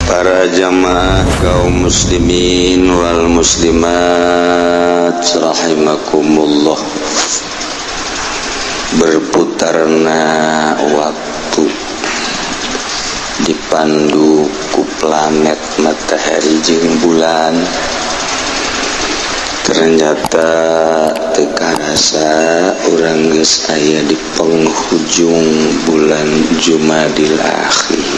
Para jamaah kaum muslimin wal muslimat rahimakumullah. Berputarna waktu dipandu ku planet matahari jeung bulan. Ternyata teu karasa urang geus aya di penghujung bulan Jumadil Akhir.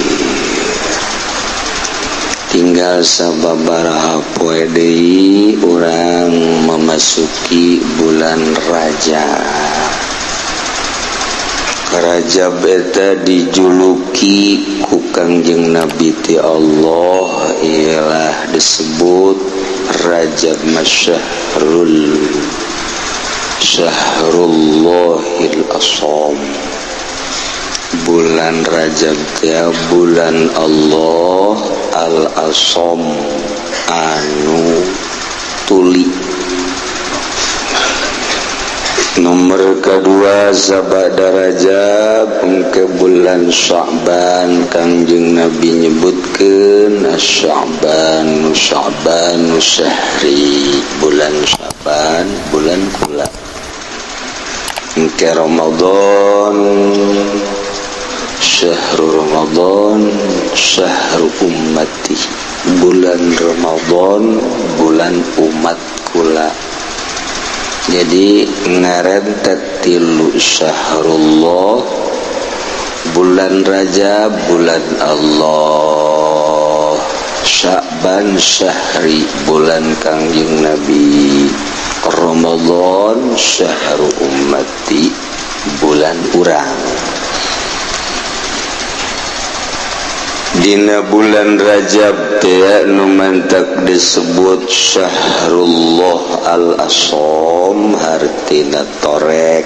Tinggal sababaraha poe deui urang memasuki bulan Rajab. Rajab eta dijuluki ku Kangjeng Nabi ti Allah ialah disebut Rajab masyahrul syahrullahil asom. Bulan Rajab teh bulan Allah al-asom anu tuli. Nomor kedua sabada Rajab engke bulan Sya'ban. Kangjeng Nabi nyebutkeun Sya'ban Sya'ban syahri, bulan Sya'ban bulan kula. Engke Ramadan, syahru Ramadan syahru ummati, bulan Ramadan bulan umat kula. Jadi ngarentet tilu syahrullah, bulan Rajab bulan Allah, Sya'ban syahri bulan Kangjeng Nabi, Ramadan syahru ummati bulan urang. Dina bulan Rajab teh nu mantak disebut syahrullah al-asom, hartina torek.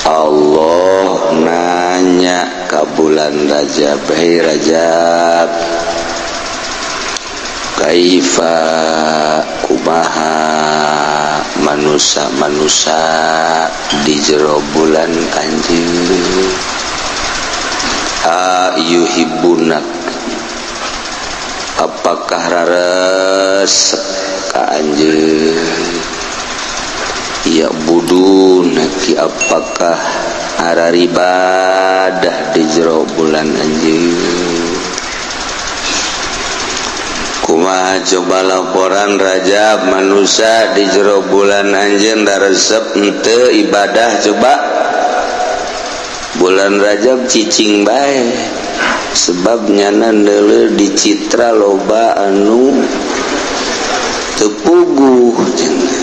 Allah nanya ka bulan Rajab, hei Rajab, kaifa kumaha manusa-manusa di jero bulan anjeun? Ayuhibbunak, apakah raresep ka anjeun? Ya budunaki, apakah araribadah di jero bulan anjeun? Kumaha coba laporan Rajab, manusia di jero bulan anjeun raresep henteu ibadah? Coba bulan Rajab cicing bae, sebab nyana neuleuh di citra loba anu teu puguh cenah.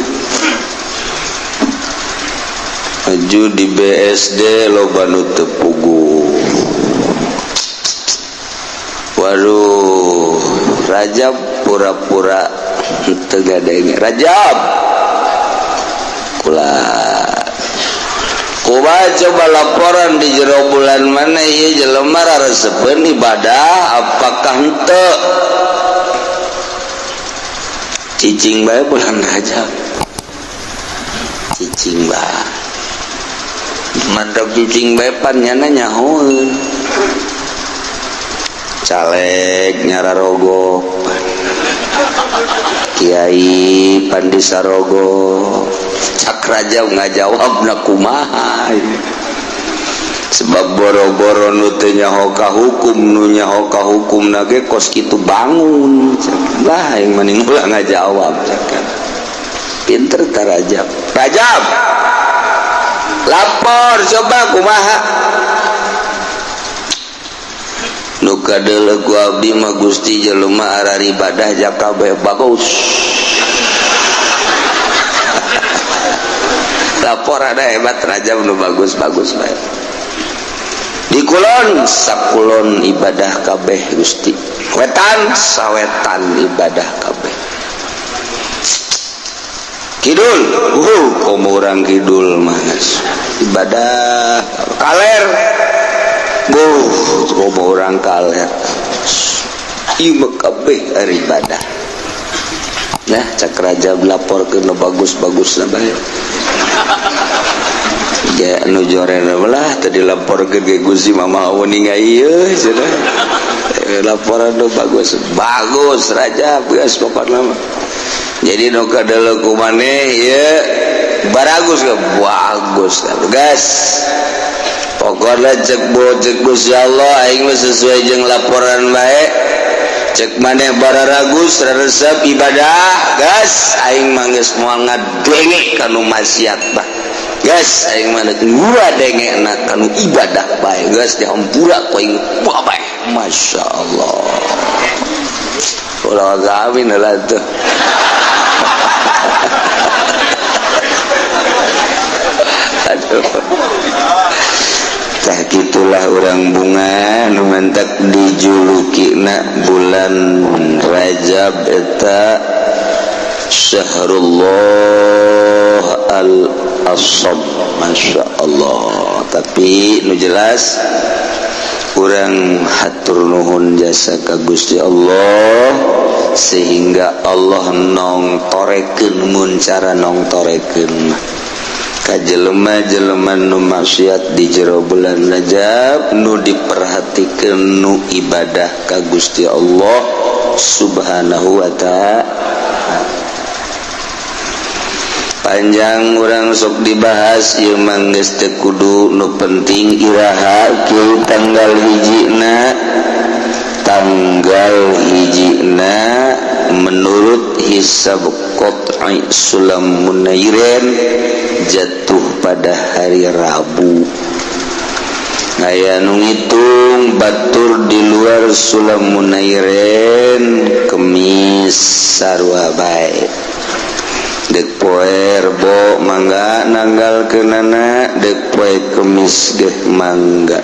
Maju di BSD loba nu teu puguh. Waduh, Rajab pura-pura teu gadenge. Rajab kula kumaha coba laporan di jero bulan mana ieu jelema raresepeun ibadah apakah henteu? Cicing bae bulan Rajab, cicing bae mantap, cicing bae pan nyana nyahoeun caleg nyararogo, kiai pandisarogo. Cak Rajab ngajawab na kumaha, sebab boro-boro nu teu nyaho ka hukum, nu nyaho ka hukum nage kos kitu bangun lah yang mending ulah ngajawab. Cak pinter ta Rajab. Rajab lapor coba kumaha nu kadeuleu ku abdi mah Gusti jelema araribadah jaka bae bagus. Lapor ada hebat Rajab nu bagus-bagus bae. Di kulon sakulon ibadah kabeh Gusti, wetan sawetan ibadah kabeh, kidul komo urang kidul mah ibadah, kaler komo urang kaler ieu mah kabeh ibadah. Nah cak Rajab lapor ke nu bagus-bagus na bae. Ja nu jorena lah tadi laporkeun ke Gusti mama uninga ieu cenah. Laporan nu bagus bagus Rajab geus pokona mah. Jadi nu kadeuleuk ku maneh ieu baragus ge bagus gas. Pokoknya cek bo cek Gusti Allah aing mah sesuai jeung laporan bae. Cek maneh bararagus resep ibadah gas, aing mah geus moal ngadenge kanu maksiat bah. Gas aing mah ngadenge na kanu ibadah bae, gas dihampura ku aing bae. Masya Allah. Ulah amin lah tuh. Aduh. Tah gitulah urang bunga nu mentak dijulukina bulan Rajab eta Syahrullah al-Asab. Masya Allah. Tapi nu jelas urang hatur nuhun jasa ka Gusti Allah sehingga Allah nongtorekeun mun cara nongtorekeun ka jelema-jelema nu maksiat di jero bulan Rajab nu diperhatikeun nu ibadah ka Gusti Allah Subhanahu wa ta'ala. Panjang urang sok dibahas ieu mah geus teu kudu, nu penting iraha kieu tanggal hijina. Tanggal hijina menurut hisab qat'i Sulam Munairin jatuh pada hari Rabu. Aya nu ngitung batur di luar Sulam Munairin Kemis sarua bae. Dek poe Rebo mangga nanggal kenana, dek poe Kemis geh mangga.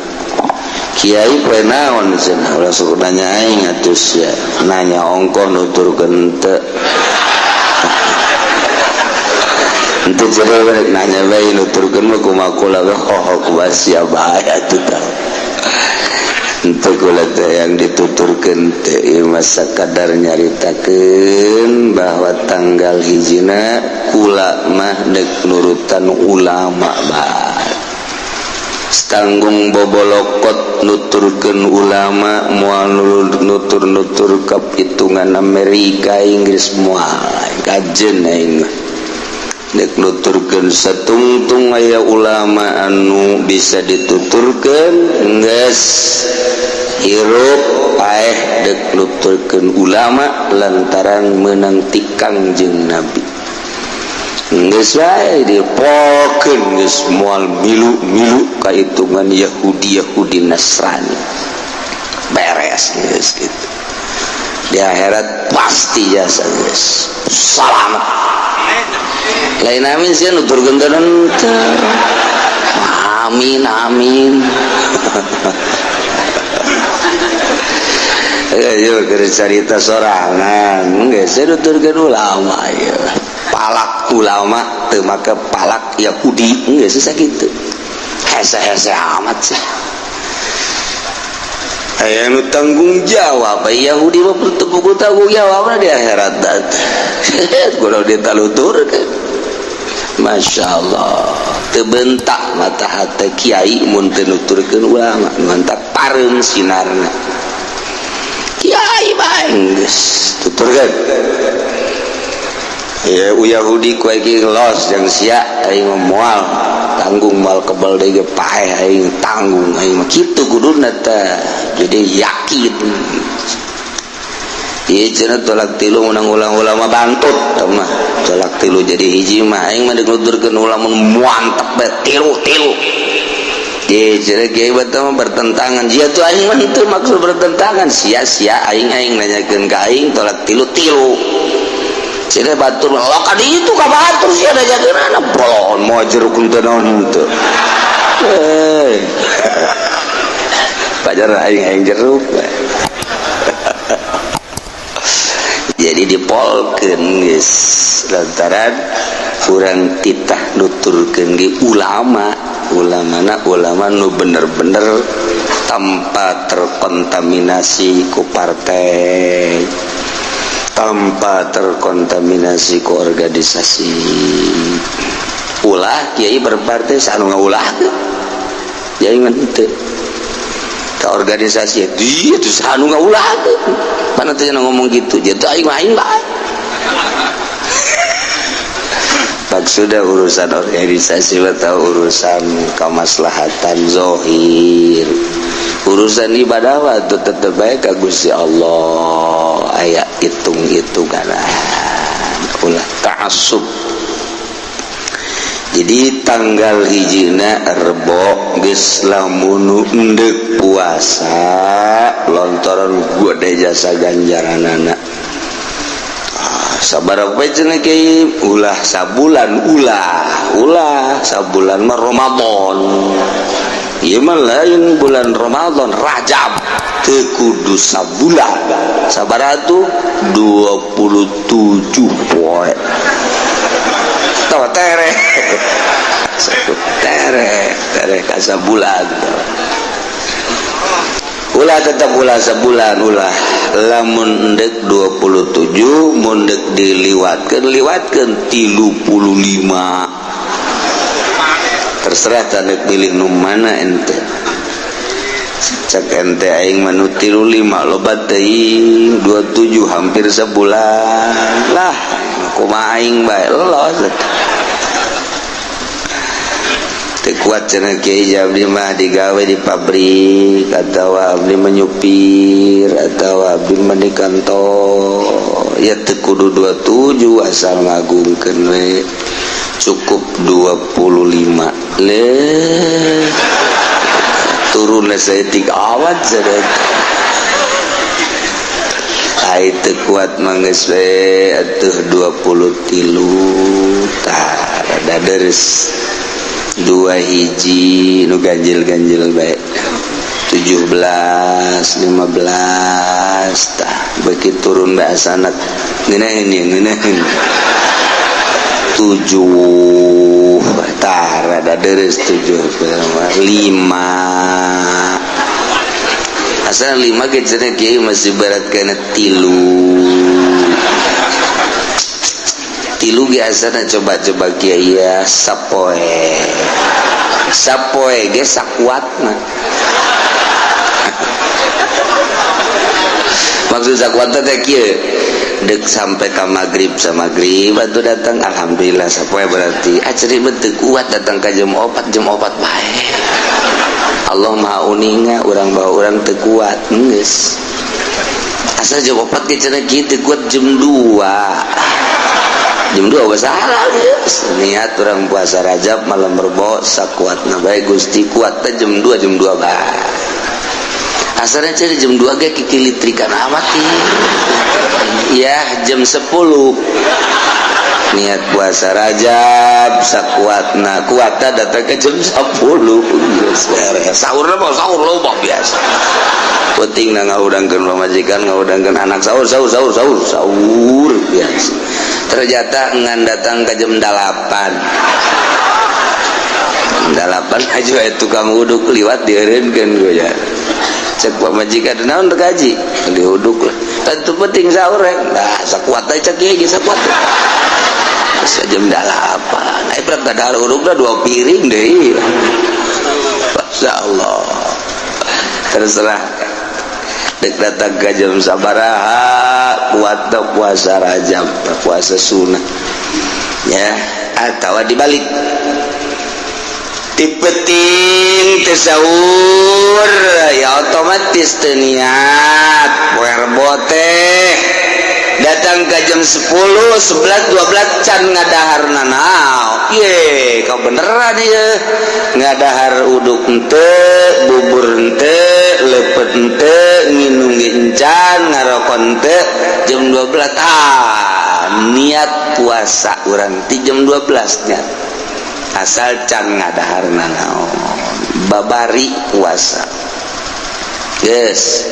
Kiai poe naon cenah ulah sok nanya aing atuh sia. Nanya ongkoh nuturkeun teu. Henteu jero rek nanya bae nuturkeun mah kumaha kula we hoho kumaha sia bae atuh tah. Henteu kula teh yang dituturkeun teh ieu mah sakadar nyaritakeun bahwa tanggal hijina kula mah deuk nurutan ulama bae. Tanggung bobolokot nuturkeun ulama moal nutur-nutur kapitungan Amerika Inggris moal kajen aing mah. Dek nuturkeun satungtung aya ulama anu bisa dituturkeun geus hirup paeh dek nuturkeun ulama lantaran meunang tikang jeung nabi. Geus wae dipokeun geus moal milu-milu kahitungan Yahudi Yahudi Nasrani. Beres geus kitu. Di akhirat pasti jasa geus salamet. Lain amin sih nuturkeun teh henteu. Amin amin. Ieu keur carita sorangan geus nuturkeun ulama ieu. Palak ulama teu make palak Yahudi geus sakitu. Hese-hese amat sih. Aya nu tanggung jawab Yahudi mah teu buku tanggung jawab di akhirat. Kudu ditaluturkeun. Masya Allah, tebentak mata hati kiai mun teu nuturkeun ulama, mantak pareum sinarna. Kiai bae geus tuturkeun. Ya Yahudi ku aing los jeung sia aing mah moal tanggung moal kebal deui ge paeh aing tanggung aing mah kitu kuduna teh. Jadi yakin. Ieu cenah tolak tilu menang ulang ulama bantut tah mah. Tolak tilu jadi hiji mah aing mah nuturkeun ulama mantep bae tilu-tilu. Ieu cenah kiai batu mah bertentangan. Jia tuh aing mah henteu maksud bertentangan, sia-sia aing aing nanyakeun ka aing tolak tilu-tilu. Cenah batur mah ka ditu ka batur sia nanyakeunana bolon moal jeruk teu naon henteu. Eh. Pajar aing aing jeruk. Jadi dipolkeun geus lantaran kurang titah nuturkeun ge ulama, ulamana ulama nu bener-bener tanpa terkontaminasi ku partai, tanpa terkontaminasi ku organisasi. Ulah kiai berpartai sanu ngaulah. Jadi mah henteu. Ke organisasi dia tuh anu ngaulah mana tuh ngomong gitu jadi aing aing bae. Maksudnya urusan organisasi atau urusan kemaslahatan zohir, urusan ibadah waktu tetep baik ka Gusti Allah aya hitung-hitungan ulah ta'assub. Jadi tanggal hijina Rebo geus lamun endek puasa lontoran gua de jasa ganjaranana. Sabaraha poe cenah kiai ulah sabulan ulah ulah sabulan mah Ramadan. Ieu mah lain bulan Ramadan, Rajab teu kudu sabulan. Sabaraha tuh 27 poe. Tahu tere tere tere ka bulan ulah tetap ulah sebulan ulah lamun endek 27 mun dek diliwatkeun liwatkeun 35 terserah tandek pilih nu mana ente cek ente aing mah nu 35 loba teuing 27 hampir sebulan lah kumaha aing bae los teu kuat cenah kiai abdi mah digawe di pabrik atawa abdi menyupir atawa abdi mah di kantor ya teu kudu 27 asal ngagungkeun we cukup 25 le turun saeutik awat saeutik ai teu kuat mah geus we atuh 23 tah rada deres 2 hiji nu ganjil-ganjil bae 17 15 tah beuki turun bae asanak ngeunaheun ieu ngeunaheun 7 tah rada deres 7 5 asal 5 ge cenah kiai masih berat kana 3 tilu ge asana coba-coba kiai ya sapoe sapoe ge sakuatna maksud sakuatna teh kieu dek sampai ka magrib sa magrib atuh datang alhamdulillah sapoe berarti aceri teu kuat datang ka jam 4 jam 4 bae Allah maha uninga urang bawa urang teu kuat geus asal jam 4 ge cenah kieu teu kuat jam 2 jam 2 salah geus niat urang puasa Rajab malam Rebo sakuatna bae Gusti kuat teh jam 2 jam 2 bae asalnya cari jam 2 ge kikilitrikan amat ya jam 10 niat puasa Rajab sakuatna kuatna datang ke jam 10 geus beres sahurna mah sahur loba biasa penting na ngahudangkeun pamajikan ngahudangkeun anak sahur sahur sahur sahur sahur biasa ternyata ngan datang ke jam 8 8 aja tukang uduk liwat dieureunkeun gue ya cek pamajikan naon teu gaji diuduk lah tentu penting sahur ya nah sakuat aja cek ieu ge sakuat geus jam 8 ai prak kadahar udukna 2 piring deui masyaallah terserah dek datang ke jam sabaraha kuat puasa Rajab puasa sunnah ya atau dibalik ti peuting teu sahur ya otomatis teu niat poe Rebo teh datang ke jam 10 11 12 can ngadahar nanaon ye kabeneran ieu ngadahar uduk henteu bubur henteu lepet henteu nginum ge encan ngarokok henteu jam 12 ah niat puasa urang ti jam 12 niat asal can ngadahar nanaon babari puasa geus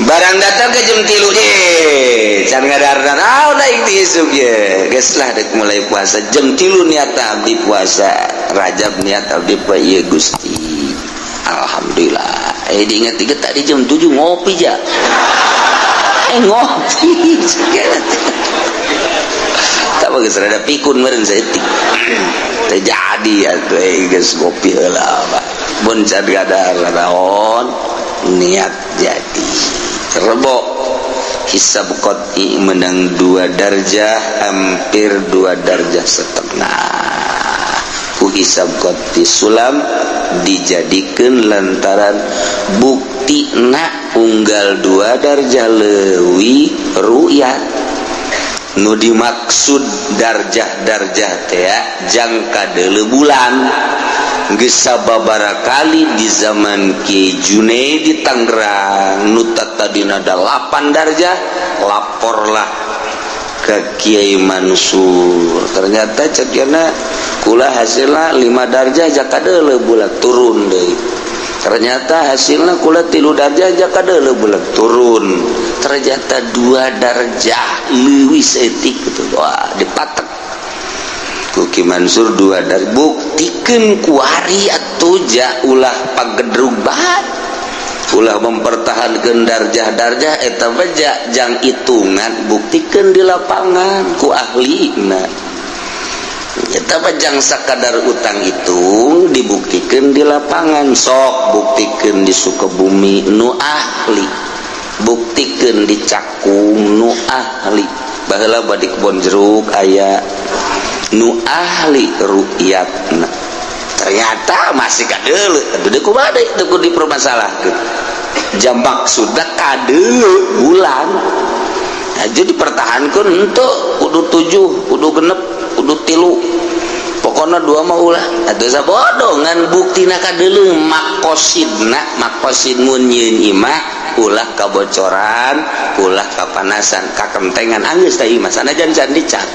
barang datang ke jam 3 deh can ngadahar nanaon aing ti isuk ye geus lah dek mulai puasa jam 3 niat abdi puasa Rajab niat abdi poe ieu Gusti alhamdulillah diingat-ingat tadi jam 7 ngopi ja ngopi tak bagus rada pikun meureun saeutik teu jadi atuh geus ngopi heula. Mun can gadar naon niat jadi Rebo hisab qot'i menang 2 darjah, hampir 2 darjah setengah ku hisab qot'i sulam dijadikan lantaran bukti na unggal 2 darjah leuwih ru'yat. Nu dimaksud darjah-darjah teh jangka deuleu bulan. Geus sababaraha kali di zaman Ki Junaid di Tangerang, nu tadina 8 darjah, laporlah ke Kiai Mansur, ternyata ceukna kula hasilna 5 darjah jaka deuleu bulan, turun deui. Ternyata hasilnya kula 3 darjah jaka deuleu bulan, turun. Ternyata 2 darjah leuwih saeutik gitu. Wah, dipatek ku Ki Mansur 2 darjah. Buktikan kuari atuh ja, ulah pagedrug bae, ulah mempertahankan darjah-darjah eta mah jang hitungan. Buktikan di lapangan ku ahli. Nah, eta mah jang sakadar utang hitung, dibuktikan di lapangan. Sok buktikan di Sukabumi nu ahli, buktikan di Cakung nu ahli. Baheula badi Kebon Jeruk aya nu ahli ru'yatna, ternyata masih kadeuleu. Atuh deui kumaha deui teu kudu dipermasalahkeun, jam maksudna kadeuleu bulan. Nah, jadi dipertahankan untuk kudu 7, kudu 6, kudu 3, pokoknya 2 mah ulah atuh sabodo. Ngan buktina kadeuleu. Makosidna, makosid mun nyieun imah ulah kabocoran, ulah kapanasan, kakentengan, anggeus teh imah sanajan can dicat,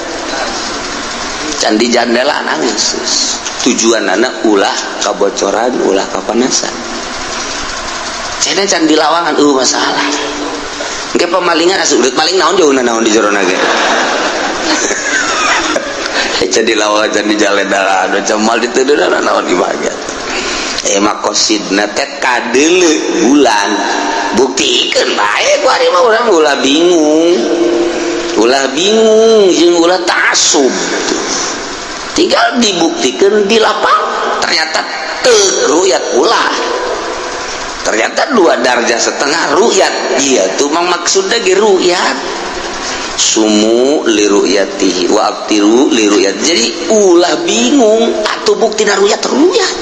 candi jandela nangis. Tujuan anak ulah kabocoran, ulah kapanasan. Cenah can di lawangan masalah. Engke pemalingan asup maling naon jauh naon di jero ge. Can di lawangan, can di jandela, anu cemal diteudeunan naon di bagian. Makosidna teh kadeuleu bulan. Buktikeun bae ku ari mah urang ulah bingung. Ulah bingung jeung ulah ta'assub. Tinggal dibuktikan di lapang, ternyata teu ru'yat ulah, ternyata 2 darjah setengah ru'yat. Iya tuh mang maksudnya ge ru'yat, sumu li ru'yatihi wa aftiru li ru'yat. Jadi ulah bingung atau bukti ru'yat, ru'yat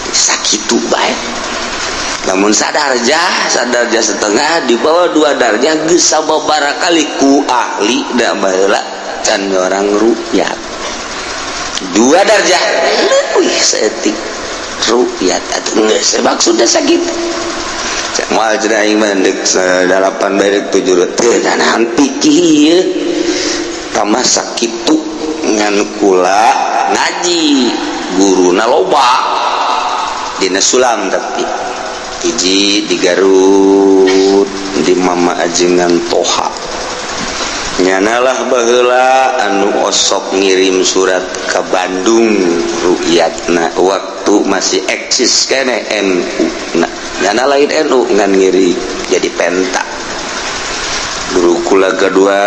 sakitu bae. Namun sadarjah, sadarjah setengah, di bawah 2 darjah geus sababaraha kali ku ahli da baheula can orang ru'yat 2 darjah leuwih saeutik ru'yat atuh geus maksudna sakitu. Moal cenah aing mah deuk 8 bae, deuk 7 teu naon pikir ieu tambah sakitu. Ngan kula ngaji guruna loba dina sulam, tapi hiji di Garut di Mama Ajengan Toha, nyanalah baheula anu osok ngirim surat ke Bandung ru'yatna waktu masih eksis kene NU. Nah, nyana lain NU ngan ngiri jadi penta. Guru kula kedua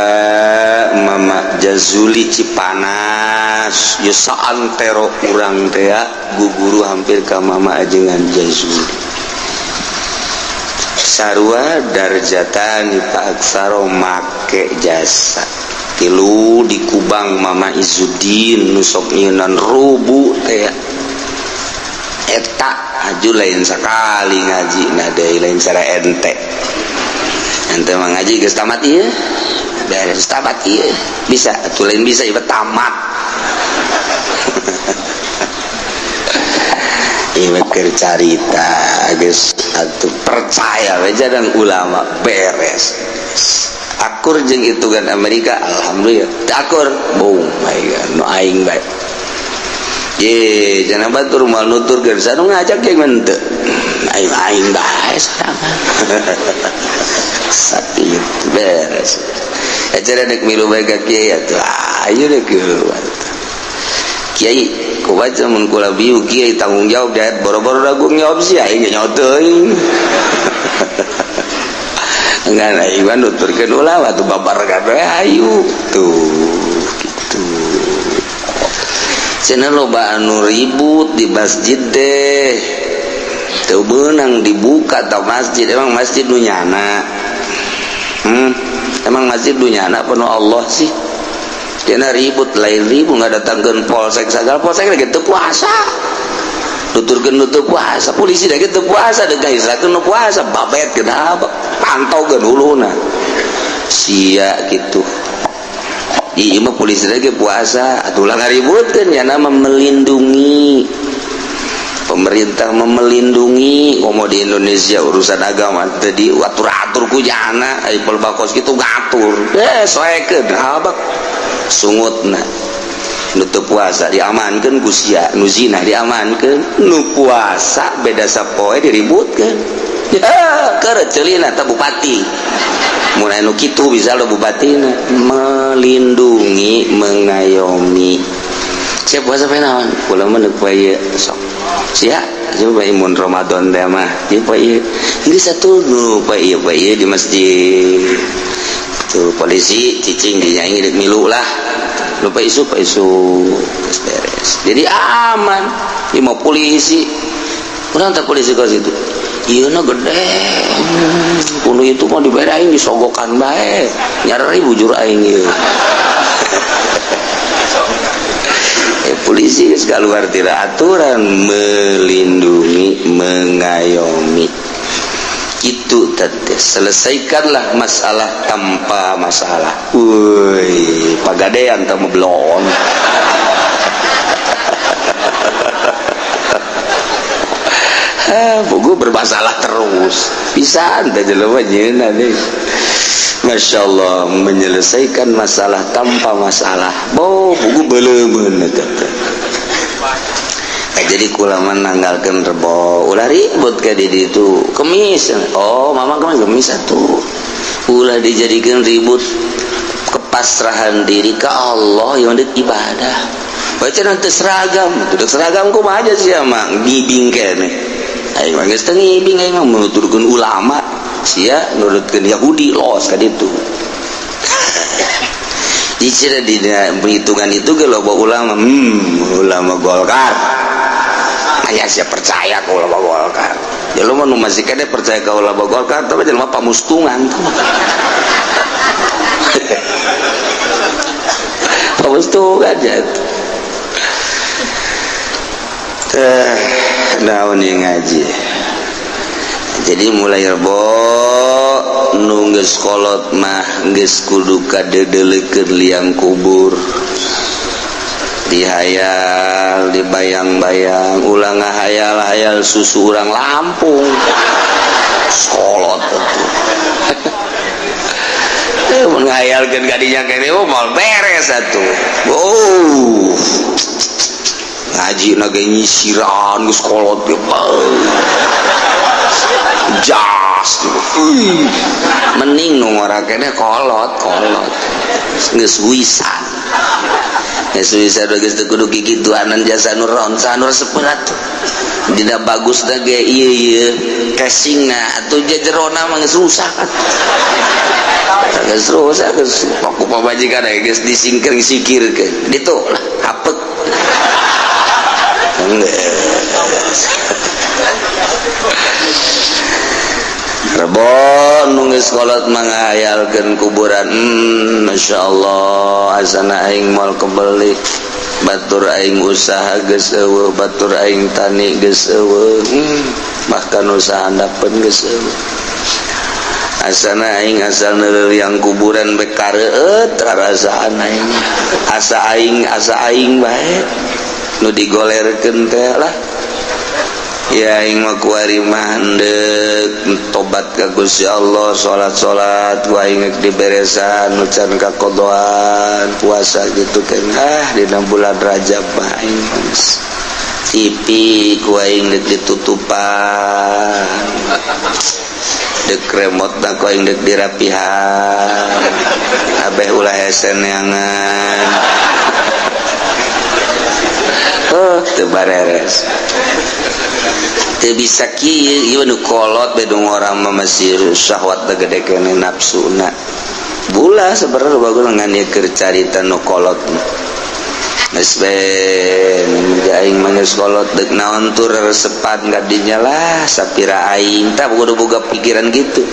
Mama Jazuli Cipanas. Ya saantero urang teh guru hampir ka Mama Ajengan Jazuli, sarua darjatani fa aksaro make jasa. Tilu di Kubang Mama Izudin nu sok nyieun rubu teh. Eta aju lain sakali ngaji na deui, lain cara ente. Ente mah ngaji geus tamat ieu, beres tamat ieu, bisa atuh. Lain bisa ieu, tamat ieu keur carita geus atuh. Percaya we jadang ulama, beres. Akur jeung hitungan Amerika, alhamdulillah. Teu akur, boom my God, nu aing bae. Ye, jangan batur mal nuturkeun sanu ngajak jeung henteu. Aing aing bae sorangan. Sakit beres. Acara dek milu bae ka kiai atuh. Ayo dek milu. Kiai, kumaha mun kula biu kiai tanggung jawab diet boro-boro dagung jawab sih aing ge nyaho teuing. Enggak, aing mah nuturkeun ulama tuh babar kabeh ayu tuh gitu. Cenah loba anu ribut di masjid deh. Teu beunang dibuka tau masjid, emang masjid nu nyana. Emang masjid nu nyana penuh Allah sih. Cenah ribut lain ribut ngadatangkeun polsek sagala, polsek lagi teu puasa. Nuturkeun nu teu puasa, polisi lagi teu puasa deuk ngaisrakeun nu puasa, babet kenapa? Pantaukeun huluna. Sia kitu. Ieu mah polisi lagi puasa, atuh ulah ngaributkeun nya nama melindungi. Pemerintah melindungi komo di Indonesia urusan agama teu diatur-atur ku jana, ai bakos kitu ngatur. Soekeun habak sungutna. Nu teu puasa diamankeun ku sia, nu zina diamankeun, nu puasa beda sapoe diributkeun. Ya, keur ceulina teh bupati. Mun anu kitu bisa lo bupatina melindungi, mengayomi. Siap puasa poe naon? Kula mah deuk poe ieu sok. Sia, coba mun Ramadan teh mah, ieu poe ieu. Geus atuh nu poe ieu di masjid. Tuh polisi cicing dinyanyi dek milu lah. Lupa isu, pak isu geus beres. Jadi aman. Ieu mah polisi. Urang teh polisi ka situ. Ieu na gede. Kuno itu mah dibere aing disogokan bae. Nyari bujur aing ieu. Polisi geus keluar tidak aturan melindungi, mengayomi. Itu tete selesaikanlah masalah tanpa masalah. Woi, pagadean teh belon. Pugu bermasalah terus. Bisa teh jelema nyeuna deh. Masya Allah, menyelesaikan masalah tanpa masalah. Bo, pugu beleumeun eta teh. Nah, jadi kula mah nanggalkeun rebo, ulah ribut ka di ditu. Kemis. Oh, mama kemis kemis atuh. Ulah dijadikeun ribut kepasrahan diri ke Allah yang deuk ibadah. Baca nanti seragam, udah seragam kumaha aja sih mah ngibing keneh. Aing mah geus teu ngibing, aing mah nuturkeun ulama, sia nurutkeun Yahudi los ka ditu. Dicira di perhitungan itu ge loba ulama, ulama Golkar. Aya sia percaya ka ulama Golkar. Jelema nu masih kene percaya ka ulama Golkar, tapi jelema pamustungan. Pamustungan jatuh. Naon ieu ngaji. Jadi mulai rebo nu geus kolot mah geus kudu kadeudeulekeun liang kubur. Dihayal, dibayang-bayang, ulah ngahayal-hayal susu urang Lampung. Kolot atuh. Mun ngahayalkeun ka dinya kene moal beres atuh. Oh. Ngaji na ge nyisiran geus kolot ge. Jas. Mending nu ngora kene kolot, kolot. Geus wisan. Geus wisan geus teu kudu kikituanan jasa nu ronsa nu resep atuh. Dina bagus da ge ieu ieu casingna atuh jejerona mah geus rusak atuh. Geus rusak geus ku pamajikan geus disingkir-singkirkeun. Ditu lah hapek. Rebo nu geus kolot mangayalkeun kuburan. Masya Allah, asana aing moal kebeli. Batur aing usaha geus eueuh, batur aing tani geus eueuh, bahkan usaha handapeun geus eueuh. Asana aing asal neuleung kuburan bek kareueut rarasaan aing. Asa aing bae nu digolerkeun teh lah. Ya aing mah kuari mah hendeuk tobat ka Gusti Allah, salat-salat ku aing geus diberesan nu can kakodoan, puasa gitu kan. Dina bulan Rajab mah aing geus TV ku aing deuk ditutupan. Deuk remotna ku aing deuk dirapihan. Abeh ulah hese neangan. Teu bareres. Teu bisa kieu ieu nu kolot bedung orang mah masih syahwat teh gede keneh nafsuna. Bula sebenarnya bagus ngan ieu keur carita nu kolot mah. Geus be aing mah geus kolot, deuk naon tur resepan kadinya lah. Sapira aing tah kudu boga pikiran gitu,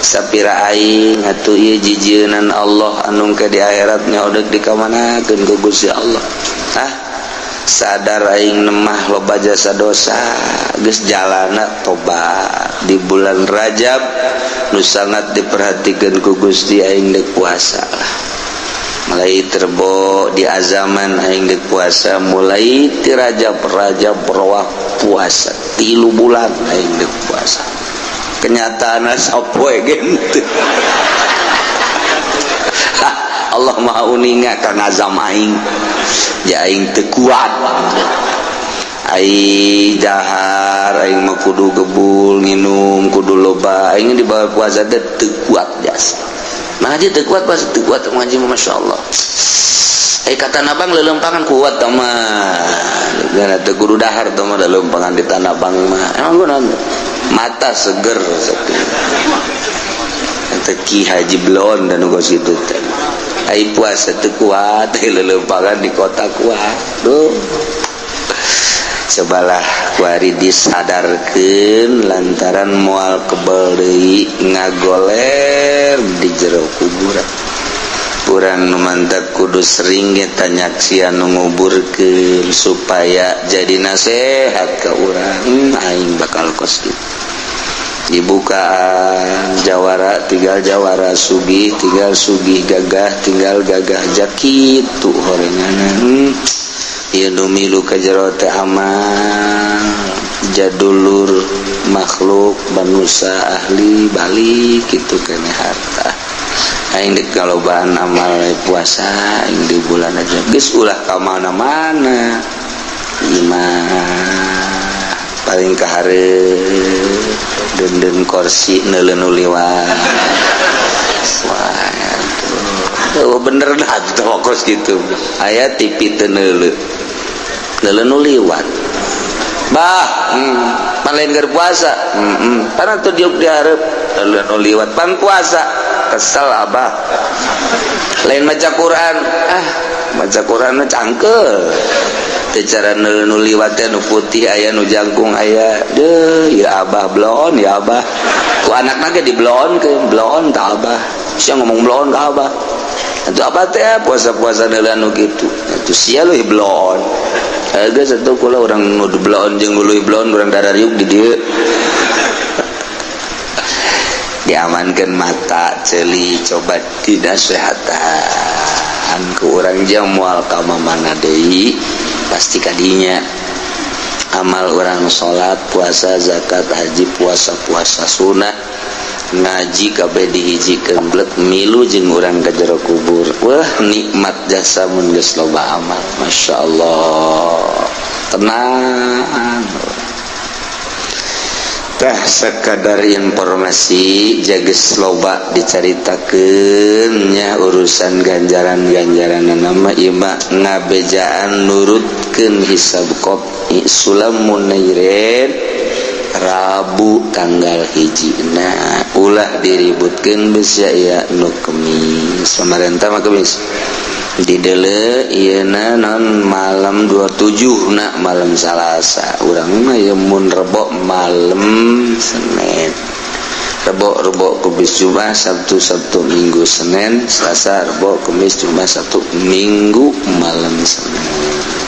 sapira aing atuh ieu jijieunnan Allah anu ke di akhirat nya deuk dikamanakeun ku Gusti Allah. Ah, sadar aing nemah loba jasa dosa, geus jalana tobat. Di bulan Rajab nu sangat diperhatikan ku Gusti, aing deuk puasa lah mulai terbo di azaman. Aing deuk puasa mulai ti Rajab, Rajab rawah puasa 3 bulan aing deuk puasa. Kenyataan sapoe ge henteu. Allah Maha uninga ka ngazam aing ya, aing teu kuat. Aing dahar aing mah kudu gebul, nginum kudu loba. Aing di bawah puasa teh teu kuat jasa ngaji, teu kuat pas, teu kuat ngaji mah, masyaallah. Eh, kata nabang lelempangan kuat mah. Gana teu kudu dahar teh mah, lelempangan di tanah bang mah emang gua mata seger teh. Ki Haji Blon dan uga situ teh. Ai puasa teu kuat, lelempangan di kota kuat. Duh, cobalah kuari disadarkeun lantaran moal kebel deui ngagoler di jero kuburan. Urang nu mantak kudu sering ge nyaksian nu nguburkeun supaya jadi nasehat ke urang. Aing bakal kos kitu, dibuka jawara tinggal jawara, sugih tinggal sugih, gagah tinggal gagah, jakitu horenganan. Ieu nu milu ka jero teh amal jadulur makhluk manusia ahli balik kitu kene harta. Aing dek kalobaan amal puasa aing di bulan aja geus, ulah ka mana-mana, imah paling kahareup denden kursi neuleun nu liwat. Wah, tuh. Oh, bener dah tuh kos gitu. Aya TV teu neuleu, neuleu nu liwat. Bah, pan lain keur puasa. Pan atuh diuk dihareup neuleu nu liwat, pan puasa. Kesel abah. Lain maca Quran, ah, maca Quran mah cangkeul. Teu cara neuleu nu liwat teh, nu putih aya, nu jangkung aya. Deuh, ya abah bloon ya abah. Ku anakna ge dibloonkeun, bloon ta abah. Sia ngomong bloon ka abah. Atuh abah teh puasa-puasa neuleuan nu kitu. Atuh sia leuwih bloon. Geus atuh kula urang nu bloon jeung nu leuwih bloon urang darariuk di dieu. Diamankan mata ceuli, coba dinasehatan ku urang jang moal ka mana deui, pasti kadinya amal orang salat, puasa, zakat, haji, puasa-puasa sunah, ngaji kabeh dihijikeun blek milu jeung urang ka jero kubur. Wah, nikmat jasa mun geus loba amal, Masya Allah, tenang. Tah, sekadar informasi jages loba dicaritakeun nya urusan ganjaran-ganjaran nama ima ngabejaan nurutkeun hisab qot'i sulam munairin Rabu tanggal 1. Nah, ulah diributkeun besi ya nu Kemis, pemerintah mah Kemis di dele ieu non malam 27 nak malam Salasa. Urang mah ya mun Rebo malam Senin, Rebo, Rebo, Kemis, Jumat, Sabtu, Sabtu, Minggu, Senin, Selasa, Rebo, Kemis, Jumat, Sabtu, Minggu malam Senin.